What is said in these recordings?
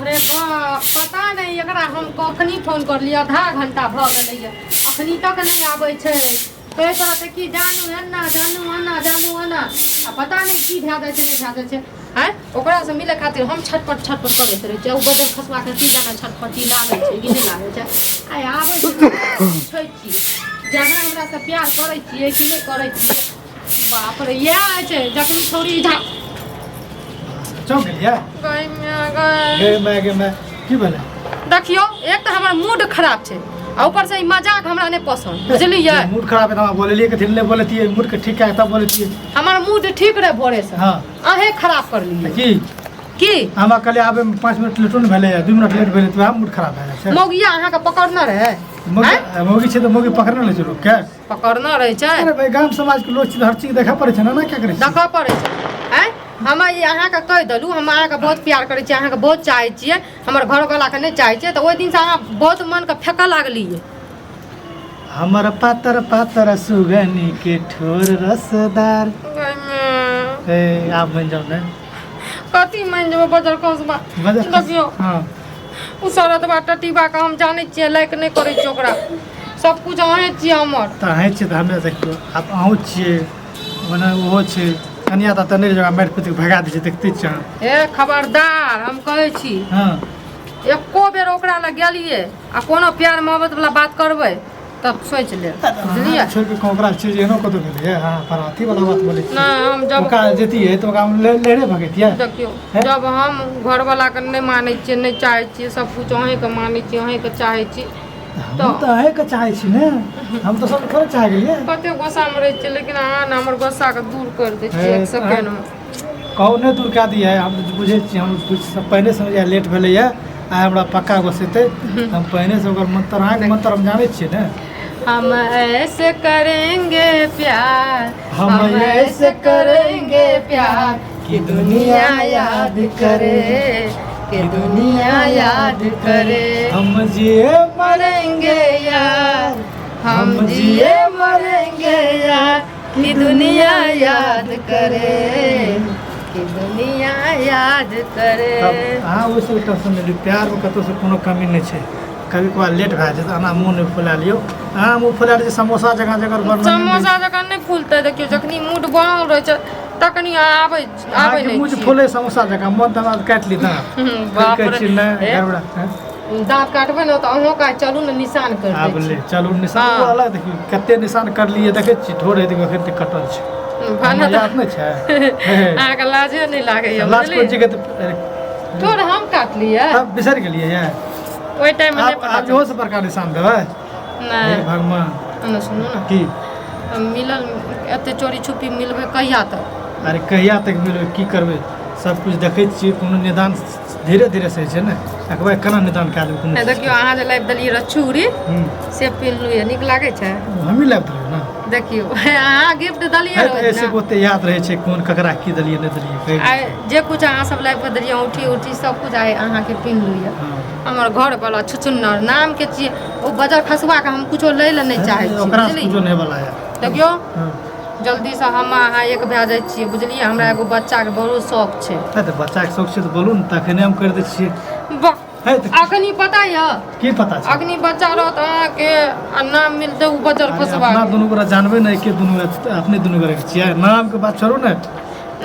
रे बाप, पता नहि एकरा हम कखनी फोन करलियै, आधा घंटा भऽ गेलैए, अखनी तक नहि आबै छै। कहैत रहतै कि जानू एना, जानू एना, जानू एना, आ पता नहि की भए जाइ छै, नहि भए जाइ छै। आँय, ओकरासँ मिलै खातिर हम छटपट छटपट करैत रहै छियै, ओ बदल खसबाके की जाने छटपटी लागै छै कि नहि लागै छै। आइ आबै छै तऽ पूछै छियै जे अहाँ हमरासँ प्यार करै छियै कि नहि करै छियै। बाप रे, इएह होइ छै जखन छौड़ी इधर चौंक गेलियै? गै माय गै। गे माय, गे माय, की भेलै? देखियौ, एक तऽ हमर मूड खराब छै आ ऊपर से ई मजाक हमरा नहि पसन्द, बुझलियै? मूड खराब है तऽ हमरा बोललियै कथी ले? बोलतियै मूड के ठीक कए तब बोलतियै। हमर मूड ठीक रहे भोरे से, हाँ, अहें खराब करलियै। की? की हमरा कहलियै आबे में 5 मिनट लेटो ने भेलै, 2 मिनट लेट भेलै तऽ वएह मूड खराब भए जाइ छै। मौगिया अहाँके पकड़ने रहै? मौगी मौगी छै तऽ मौगी पकड़ने लै छै लोकके। पकड़ने रहै छै। अरे भाई, गाम समाज के लोग छै तऽ हर चीज देखऽ पड़ै छै ने, ना क्या करै छै? देखऽ पड़ै छै। आँय, हम ई अहाँके कहि देलहुँ, हम अहाँके बहुत प्यार करै छी, अहाँके बहुत चाहै छियै, हमर घरवलाके नहि चाहै छियै, तऽ ओहि दिनसँ अहाँ बहुत मनके फेकऽ लागलियै। हमर पातर पातर सुगनी के ठोर रसदार। ए, आब बनि जाउ ने। कथी मानि जेबै बजर खसबा? बजर। देखियौ, हाँ। ओ शरदबा टटीबाके हम जानै छियै, लाइक नहि करै छियै ओकरा। सब कुछ अहें छियै हमर। तऽ अहें छियै तऽ हमे देखियौ, आब अहूँ छियै, मने ओहो छै। कनिया तऽ नहि जगह मारि पीट कऽ भगा दै छै, देखते छियै अहाँ। हे खबरदार, हम कहै छी, हाँ, एको बेर ओकरा लग गेलियै आ कोनो प्यार मोहब्बत वाला बात करबै तब सोचि लेब, बुझलियै? छोड़ि कऽ ओकरा छै जे एहनो कतहु गेलैए? अहाँ पर अथी वाला बात बोलै छियै। नहि, हम जब ओकरा जैतियै तऽ ओकरा हम लेरे भगैतियै। देखियौ, हैं? जब हम घरवालाके नहि मानै छियै, नहि चाहै छियै, सब कुछ अहीँके मानै छियै, अहीँके चाहै छी। हम तऽ अहीँके चाहै छी ने, हम तऽ सबके थोड़े चाह गेलियै। कते गुस्सामे रहै छियै, लेकिन अहाँ ने हमर गुस्साके दूर करि दै छियै हे, एक सेकेंडमे। कहू नहि दूर कए दियै। हम तऽ बुझै छियै, हम बुझ पहिने समझ लेट भेलैए, आइ हमरा पक्का गोसेतै। हम पहिनेसँ ओकर मंत्र, अहाँके मंत्र हम जानै छियै ने। हम ऐसे करेंगे प्यार, हम ऐसे करेंगे प्यार कि दुनिया याद करे, कि दुनिया याद करे। हम जिए मरेंगे यार, हम जिए मरेंगे यार, कि दुनिया याद करे, कि दुनिया याद करे। तब अहाँ ओहि सबके टेंशन नहि लियौ। प्यारमे कतहुसँ कोनो कमी नहि छै। कभी कभार लेट भए जायत, एना मुँह नहि फुला लियौ। अहाँ मुँह फुला लै छियै समोसा जकाँ, जकर वर्णन नहि। समोसा जकाँ नहि फूलतै। देखियौ, जखनी मूड बनल रहै छै तखनी आबै आबै अहाँके नहि मुँह जे छियै। फूले समोसा जकाँ, मन तऽ हमरा काटि ली दाँत। बाप कहै रे। छी नहि। हे। गड़बड़ा हैं? दाँत काटबै ने तऽ अहूँ काज चलू ने, निशान कर आब दै ले छी। चलू निशान। हाँ। ओ अलग देखियौ, कते निशान करलियै, देखै छी ठोर हेतै एखन तक कटल छै। भने हमरा याद नहि छै हे। अहाँके लाजे नहि लागैए? लाज कोन बुझलियै? चीज के तऽ ठोर हम काटलियै? तब बिसरि गेलियै ये? ओहि टाइममे नहि आब पता। आब इहो से बड़का निशान देबै? हे। नहि। भगवान। ने सुनू ने। की? मिलल एते चोरी छुपी मिलबै कहिया तक? अरे कहिया तक मिलबै, की करबै, सब कुछ देखै छियै। कोनो निदान धीरे धीरे से होइ छै ने, एकबार केना निदान कए देबै कोनो? नहि, देखियौ, अहाँ जे लाबि देलियै रहए चूड़ी, से पिन्हलहुँ यऽ, नीक लागै छै। हमही लाबि देलियै ने। देखियौ, अहाँ गिफ्ट देलियै है रहए तऽ ऐसे ने। ओते याद रहै छै कोन ककरा की देलियै नहि देलियै कहि। आइ जे कुछ अहाँ सब लाबि कऽ देलियै, औँठी उठी सब कुछ, आइ अहाँके पिन्हलहुँ यऽ। हमर घरवला छुछुन्नर नामके छियै, ओ बजर खसुआके हम कुछो लै लए नहि चाहै छियै। ओकरा से बुझलियै? कुछो नहि वाला है। देखियौ, जल्दीसँ हम अहाँ एक भए जाइ छियै, बुझलियै? हमरा एगो बच्चाके बड़ो शौक छै। है तऽ बच्चाके शौक छै तऽ बोलू ने, तखने हम करि दै छियै। वाह। है तऽ। अखनी पता यऽ? की पता छै? अखनी बच्चा रहत अहाँके आ नाम मिलतै ओ बजर अरे खसबा। अपना दुनू गोरा जानबै ने, एके दुनू अपने दुनू गोरा के छियै। नामके बात छोड़ू ने।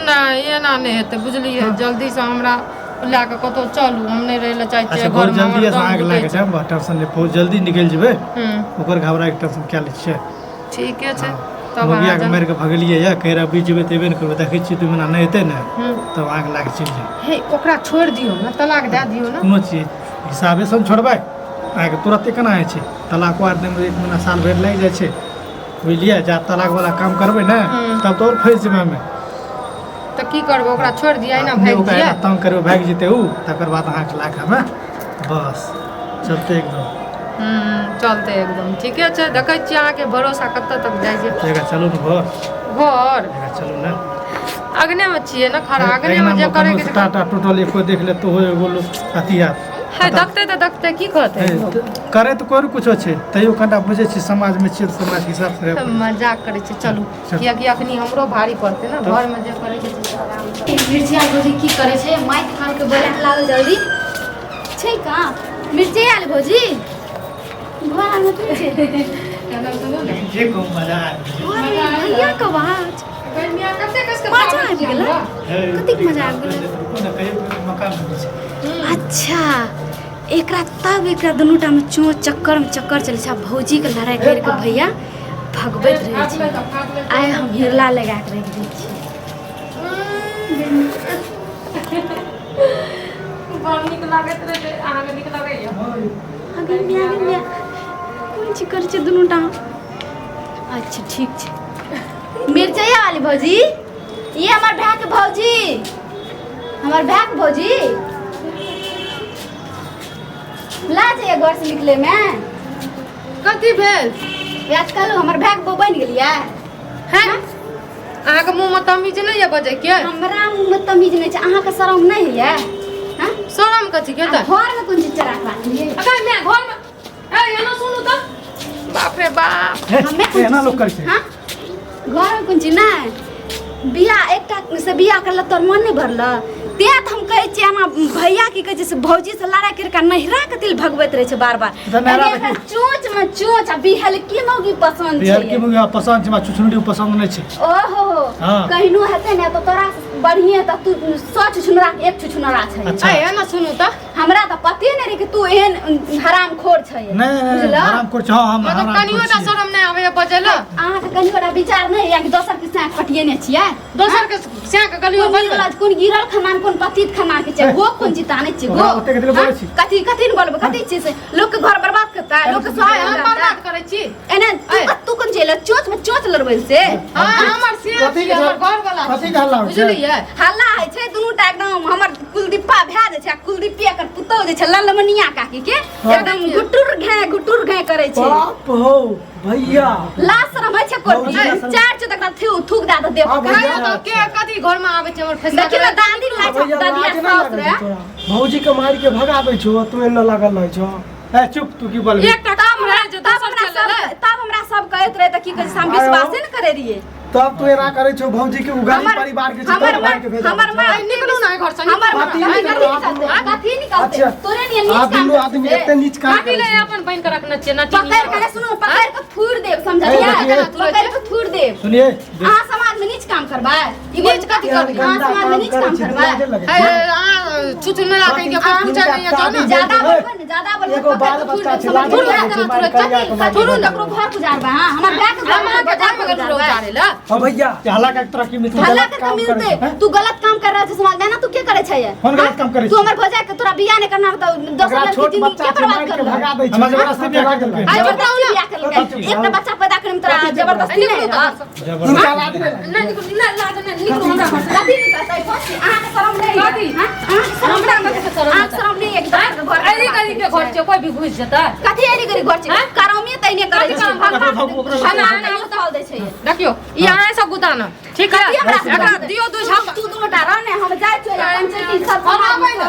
नहि, एना नहि हेतै, बुझलियै? जल्दीसँ हमरा लए कऽ कतहु चलू, हम नहि रहै लए चाहै अच्छा छियै बहुत घरमे, हमर जल्दी दम अहाँके लए घुटै कऽ छै। जायब, टेंशन नहि, बहुत जल्दी निकलि जेबै। ओकर घबराके टेंशन क्या लै छियै? ठीके छै तब। मौगियाके अहाँ मारि कऽ भगेलियै यऽ, कहि रहा बीच जेबै तऽ एबे नहि करबै। देखै छियै, 2 महीना नहि हेतै ने, तब अहाँके लए कऽ चलि जायब। हे, ओकरा छोड़ि दियौ ने, तलाक दए दियौ ने। कोनो चीज हिसाबेसँ ने छोड़बै अहाँके, तुरन्ते केना होइ छै? तलाको आर दैमे एक महीना साल भरि लागि जाइ छै, बुझलियै? जा तलाकवला काम करबै ने, तब तऽ आओर फँसि जेबै हमे। तऽ की करबै? ओकरा छोड़ि दियै ने, अपने भागि ओकरा दियै। एना तंग करबै, भागि जेतै ओ, तकर बाद अहाँके लए कऽ हमे बस चलते एकदम। चलतै एकदम, ठीके छै। देखै छियै अहाँके भरोसा कतऽ तक जाइ छै। जगह चलू ने घर। घर? जगह चलू ने। अगनेमे छियै ने खड़ा, अगनेमे जे करैके छै। टाटा टूटल एको देख ले तो एगो लोक अथी हैत। है, देखतै तऽ देखतै, की कहतै? हे, करै तऽ कोइ कुछो छै, तैयो कनिटा बुझै छियै, समाजमे छियै तऽ समाजके हिसाबसँ रहै पड़ै। मजाक करै छै, चलू। चलू। कियाकि अखनी हमरो भारी पड़तै ने, घरमे जे करै के छै से आरामसँ। मिर्चिया भौजी की करै छै? माइक खान के बोला लागल जल्दी। छै कहाँ मिर्ची आयल भौजी घर आंगन थोड़े छै जे कहूँ मजा आबि गेलै। अरे भैया के आवाज गर्मिया कते कस के मजा आबि गेलै कतेक मजा आबि गेलै रुकू ने कहियो कहियो मौका मिलै छै अच्छा एकरा तब एकरा दुनू टामे चोच चक्कर में चक्कर चलै छै आ भौजीके लड़ाइ करि कऽ भैया भगबैत रहै छै आइ हम हिरला लगा कऽ राखि दै छियै बड़ नीक लागैत रहै अहाँके नीक लगैया आगे मिया आगे मिया कोन चीज करै छै दुनू टा अच्छा ठीक छै मिरचैया वाली भौजी ये हमर भाय के भौजी हमर भाय के भौजी ला जाइए घर से निकले में कथी भेल आज कल हमर भाय के बहू बनि गेलियै हैं अहाँके मुँह में तमीज नहि यऽ बजै के हमरा मुँह में तमीज नहि छै अहाँके शरम नहि होइए हँ शरम कथी के तऽ घर में कोन चीज चरा के राखलियै अगर मैं घर में ए एना सुनू तऽ बाप रे बाप हे, हमे कोन एना चीज- लोक करै छै हाँ? घर में कोन चीज नहि बियाह एकटा से बियाह करल तोर मन नहि भरल तें तऽ हम कहै छियै हमरा भैया की कहै छै से भौजी से लड़ाइ करि कऽ नहिरा के तिल भगबैत रहै छै बार बार तऽ नहिरा एने एकरा चोंच में चोंच आ बिहलकी मौगी पसन्द बिहार छै के मुर्गा पसन्द छै हमरा चुचुनरी पसन्द नहि छै ओहो हाँ। कहिनो हेतै ने तऽ तोरा से बढ़िए तऽ तू 100 छुछुनरा के एक छुछुनरा छै अच्छा ए एना सुनू तऽ हमरा तऽ पते नहि रहै कि तू एहन हरामखोर छै नहि नहि, नहि बुझलह? हराम खोर छै हाँ हम मतलब हराम कनियो टा शरम नहि आबैया बजै लए अहाँके कनियो टा विचार नहि होइया कि दोसर के साँख पटियेने छियै दोसर के स्याह के गलियो कोन बजबै गिरल कोन गिरल खाना कोन पतित खाना के छै गो कोन चिताने छै गो ओकरा ओतेक देर बोलै छी। कथी कथी ने बोलबै कथी छै से लोक के घर बर्बाद करता लोक के आइ हम स्वागत बर्बाद करै छी एना तू ऐ। तू कोन छै चोच में चोच लड़बै से हाँ हमर स्याह कथी छी के हमर घर वाला कथी के हल्ला होइ छै? बुझलियै हल्ला होइ छै दुनू टा एकदम हमर कुलदीपा भए जाइ छै आ कुलदीपे एकर पुतहु जे छै ललमनिया काकी के एकदम गुटुर घे करै छै बाप हो भैया लाज शरम होइ छै कोई चार चो तक थू थूक दए दे देह हाँ, पर। भैया। कहियो तऽ के कथी घर में आबै छै हमर फैसला देखियौ ने दादी लाज भैया दादी लाज नहि साउस लागै रे छौ तोरा भौजी के मारि के भगाबै छौ तू एना लागल रहै छौ ए चुप तू की बोलबी एकटा काम रहै जे तब दोसर हमरा चले सब तब हमरा सब कहैत रहे तऽ की कहै छै हम आयो। विश्वासे ने करै रहियै तब तू एना करै छौ भौजी के उ गरीब हमर- परिवार के छै हमर तब मारि के भेजाबै हमर छौ। माँ ए, निकलू ना घर से हमर निकलू। कथी कथी निकलतै? निकलतै कथी निकलतै अच्छा। तोरे नियन नीच आ काम दुनू आदमी करतै। एते नीच काम कथी करै ले छै अपन बहिन के रखने छियै ना पकड़ के सुनू पकड़ के थूर देब समझलियै ए, देखिए। पकड़ के थूर देब सुनिए अहाँ समाज में नीच काम करबै ई नीच कथी एहन करबै? अहाँ गंदा समाज में काम नीच करै काम छै करबै लाजे लगै ए, छै अहाँ छुछुनरा कहीं के कोई पूछै नहीं है ना ज्यादा बोलबै ने ज्यादा बोलबै एगो पकड़ बाल के थूर बच्चा देब छै लाज समझलियै? लगै छै मारि करिया के मारि थोड़ू ककरो घर गुजारबै अहाँ हमर भाय के घर हम अहाँके घर में गेलहुँ उतारे ला हाँ भैया हल्ला के तोरा की मिलतौ हल्ला गलत करके काम करै मिलते छै, तू गलत काम कर रहल छै समाज में ना तू के करे छै कोन गलत काम करै तू छी? हमर भौजाई के तोरा बियाह नहीं करना तऽ दोसर ओकरा लड़की छोट जिंदगी बच्चा के छै बर्बाद मारि के कर भगा दै छै हमरा जबरदस्ती बियाह भगा केलकै। देलकै। आइ बताउ जबरदस्ती ना बियाह केलकै एकटा बच्चा पैदा करे में तोरा जबरदस्ती नहीं रहत जबरदस्ती हिनका लाज नहि लागै नहीं निकलू ना लाज नहीं निकलू हमरा घर से कथी निकलतै कोन चीज अहाँके शरम नहीं कथी? हाँ? अहाँके शरम हमरा नहीं कथी के शरम अहाँके शरम नहीं है कि दोसर के घर अरे गरीब के घर छै कोई भी घुस जेतै कथी एरी गरी घर छै हाँ? करौमी तैने करै कथी छै काम? ओकरो भागू, ओकरो खाना भागू। तैयो सहल दै छै देखियो ई अहाँ सब गुताना ठीक है कथी हमरा एकरा दियो दू झाप तू दुनू टा रह ने हम जाइ छियै पंचायती सब हम आबै ने।